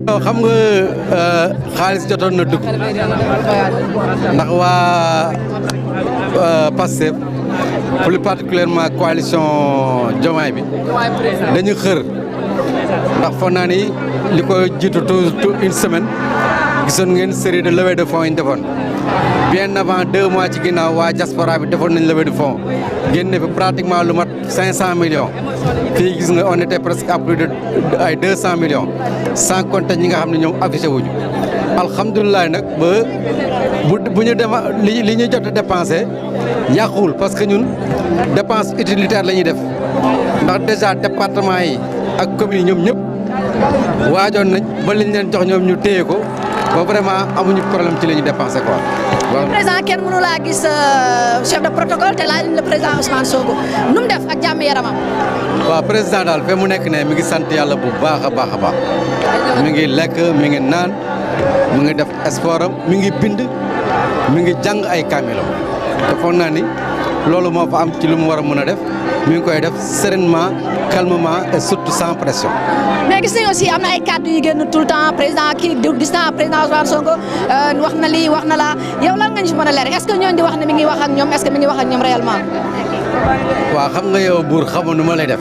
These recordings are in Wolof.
xam nga xaalis jotoon na dugg ndax waa Pastef plus particulièrement coalition Diomaye bi dañu xër ndax foog naa ni li ko jiitu tout une semaine gisoon ngeen série de levée de fonds yi ñu defoon bien avant 2 mois ci ginnaaw waa diaspora bi defoon nañ levée de fonds génne fi pratiquement lu mat 500 millions fii gis nga on était presque à plus de ay 200 millions sans compter ñi nga xam ne ñoom affiché wuñu alhamdulilah nag ba bu ñu dem li ñu jot a dépensé yàquwul parce que ñun dépense utilitaire la ñuy def ndax déjà département yi ak communes yi ñoom ñëpp waajoon nañ ba liñ leen jox ñoom ñu téye ko ba vraiment amuñu problème ci li ñu dépensé quoi. waaw président kenn mënu laa gis chef de protocole te laaj le président Ousmane Sonko nu mu def ak jàmm yaramam. waaw président daal fe mu nekk ne mi ngi sant yàlla bu baax a baax a baax mi ngi lekk mi ngi naan mi ngi def sport am mi ngi bind mi ngi jàng ay kaamilo te foog naa ni loolu moo fa am ci lu mu war a mën a def mi ngi koy def sereinement calmement et surtout sans pression. mais gis nañu aussi am na ay kàddu yu génn tout le temps président kii gis naa président Ousmane Sonko wax na lii wax na laa yow lan nga ñu si mën a leer est-ce que ñooñu di wax ne mi ngi wax ak ñoom est-ce que mi ngi wax ak ñoom réellement. waaw xam nga yow buur xamoon nu ma lay def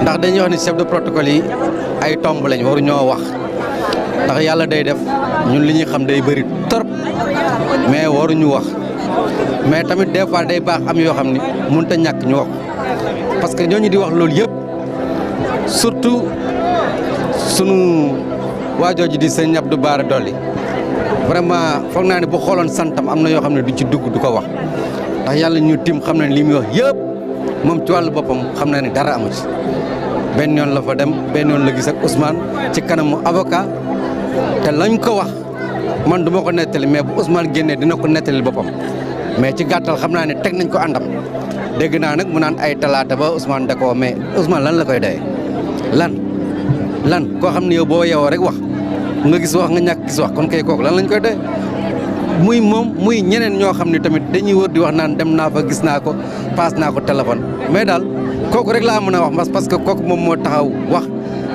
ndax dañuy wax ni chef de protocole yi ay tomb lañ waru ñoo wax ndax yàlla day def ñun li ñuy xam day bëri trop mais waruñu wax mais tamit des fois day baax am yoo xam ni mënut a ñàkk ñu wax parce que ñooñu di wax loolu yëpp surtout sunu waajooji di sëñ Abdou Bara Dolly vraiment foog naa ne bu xooloon santam am na yoo xam ne du ci dugg du ko wax ndax yàlla ñu tim xam na ne li muy wax yëpp moom ci wàllu boppam xam na ne dara amu ci benn yoon la fa dem benn yoon la gis ak Ousmane ci kanamu avocat te lañ ko wax man du ma ko nettali mais bu Ousmane génnee dina ko nettali boppam mais ci gàttal xam naa ne teg nañ ko àndam dégg naa nag mu naan ay talaata ba Ousmane da koo mais Ousmane lan la koy doyee lan koo xam ne yow boo yeewoo rek wax nga gis wax nga ñàkk gis wax kon kay kooku lan lañ koy doyee muy moom muy ñeneen ñoo xam ne tamit dañuy wër di wax naan dem naa fa gis naa ko paas naa ko téléphone mais daal kooku rek laa mën a wax parce que kooku moom moo taxaw wax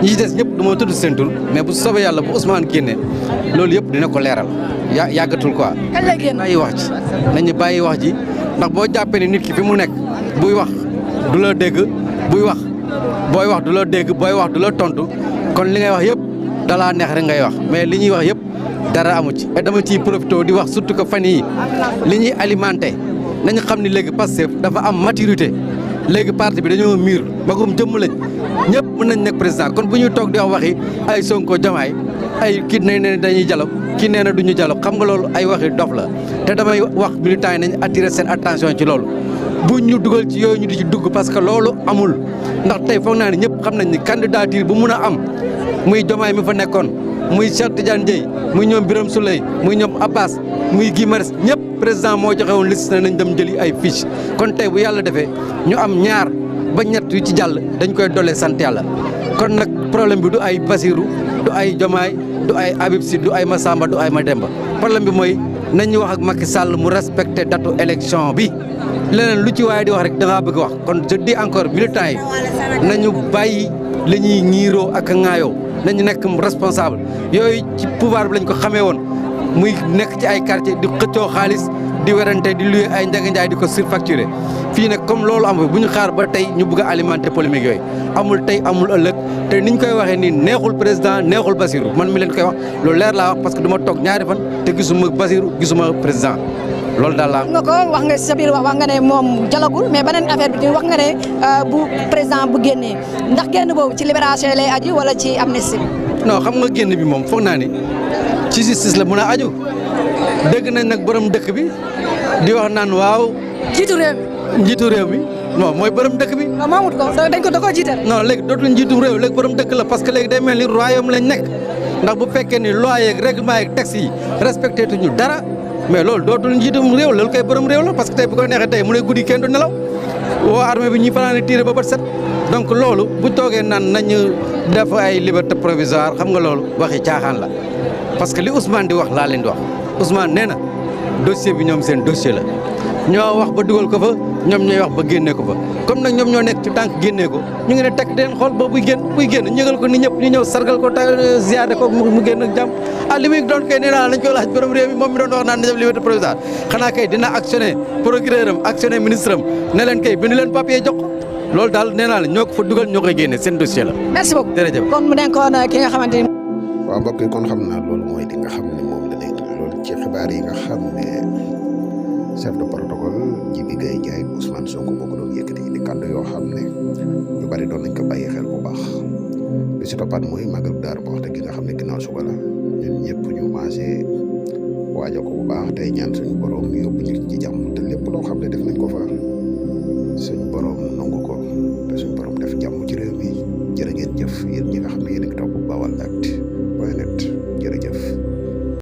ñi ci des ñëpp du ma tudd seen tur mais bu soobee yàlla bu Ousmane génnee loolu yëpp dina ko leeral yàggatul quoi. kañ lay génn bàyyi wax ji nañu bàyyi wax ji ndax boo jàppee ni nit ki fi mu nekk buy wax du la dégg buy wax booy wax du la dégg booy wax du la tontu kon li ngay wax yëpp dalaa neex rek ngay wax mais li ñuy wax yëpp dara amu ci et dama ciy profité di wax surtout que fan yii li ñuy alimenté nañu xam ni léegi Pastef dafa am maturité léegi parti bi dañoo miir magum jëmm lañ ñëpp mën nañ nekk président kon bu ñuy toog di wax waxi ay Sonko Diomaye ay kii ne dañuy dialogue kii nee na duñu dialogue xam nga loolu ay waxi dof la te damay wax militants yi nañ attirer seen attention ci loolu bu ñu dugal ci yooyu ñu di ci dugg parce que loolu amul ndax tey foog naa ne ñëpp xam nañ ni candidature bu mun a am muy Diomaye mi fa nekkoon muy Cheikh Tidiane Dièye muy ñoom Birame Souleye muy ñoom Abbas muy Guy Marius ñëpp président moo joxe woon liste nañ dem jëli ay fiche kon tey bu yàlla defee ñu am ñaar ba ñett yu ci jàll dañ koy dolee sant yàlla kon nag problème bi du ay Basirou du ay Diomaye du ay Habib Sy du ay Massamba du ay Mademba problème bi mooy nañu wax ak Macky Sall mu respecté datu élection bi leneen lu ci waaye di wax rek da ngaa bëgg wax kon je dis encore militants yi nañu bàyyi li ñuy ñiiroo ak a ŋaayoo nañu nekk responsable yooyu ci pouvoir bi lañ ko xamee woon muy nekk ci ay quartier di xëccoo xaalis di werante di luye ay njaganjaay di ko surfacturé fii nag comme loolu am bu ñu xaar ba tey ñu bëgg a alimenter polémique yooyu amul tey amul ëllëg te niñ koy waxee nii neexul président neexul Basirou man mi leen koy wax loolu leer laa wax parce que du ma toog ñaari fan te gisuma Basirou gisuma président loolu daal laa nga ko wax nga sa biir wax nga ne moom jalagul mais beneen affaire bi wax nga ne bu président bu génnee ndax génn boobu ci libération lay aju wala ci amnistie. non xam nga génn bi moom foog naa ni ci justice la mën a aju dégg nañ nag borom dëkk bi di wax naan waaw. njiitu réew mi non mooy borom dëkk bi. non Mamoud ko dañ ko da koo jiital. non léegi dootul njiitu réew léegi borom dëkk la parce que léegi day mel ni royaume lañ nekk ndax bu fekkee ni loi yeeg règlement yeeg texte yi respecté tuñu dara mais loolu dootul njiitum réew loolu koy borom réew la parce que tey bu ko neexee tey mu ne guddi kenn du nelaw woo armée bi ñuy fanaan tiré ba bët set donc loolu bu toogee naan nañu def ay liberté provisoire xam nga loolu waxi caaxaan la parce que li Ousmane di wax laa leen di wax Ousmane nee na dossier bi ñoom seen dossier la ñoo wax ba dugal ko fa ñoom ñooy wax ba génnee ko fa comme nag ñoom ñoo nekk ci tànk génnee ko ñu ngi ne tekk den xool ba buy génn ñëgal ko ni ñëpp ñu ñëw sargal ko ziyaare ko mu génn ak jàmm li muy doon kay nee naa lañ ko laaj borom réew mi moom mi doon wax naan na def liberté provisoire xanaa kay dina actionné procureur am actionné ministre am ne leen kay bindu leen papier jox loolu daal nee naa la ñoo ko fa dugal ñoo koy génne seen dossier la. merci beaucoup jërëjëf. kon mu nekkoon ki nga xamante ni. waaw mbokk yi kon xam naa loolu mooy li nga xam ne moom la nekk loolu ci xibaar yi nga xam ne chef de protocole Djibi Gueye Ndiaye Ousmane Sonko moo ko doon yëkkati di kàddu yoo xam ne ñu bari doon nañ ko bàyyi xel bu baax li si toppaat mooy màggal Daaru Muxti gi nga xam ne ginnaaw suba la ñun ñëpp ñu maasee waajal ko bu baax tey ñaan suñu borom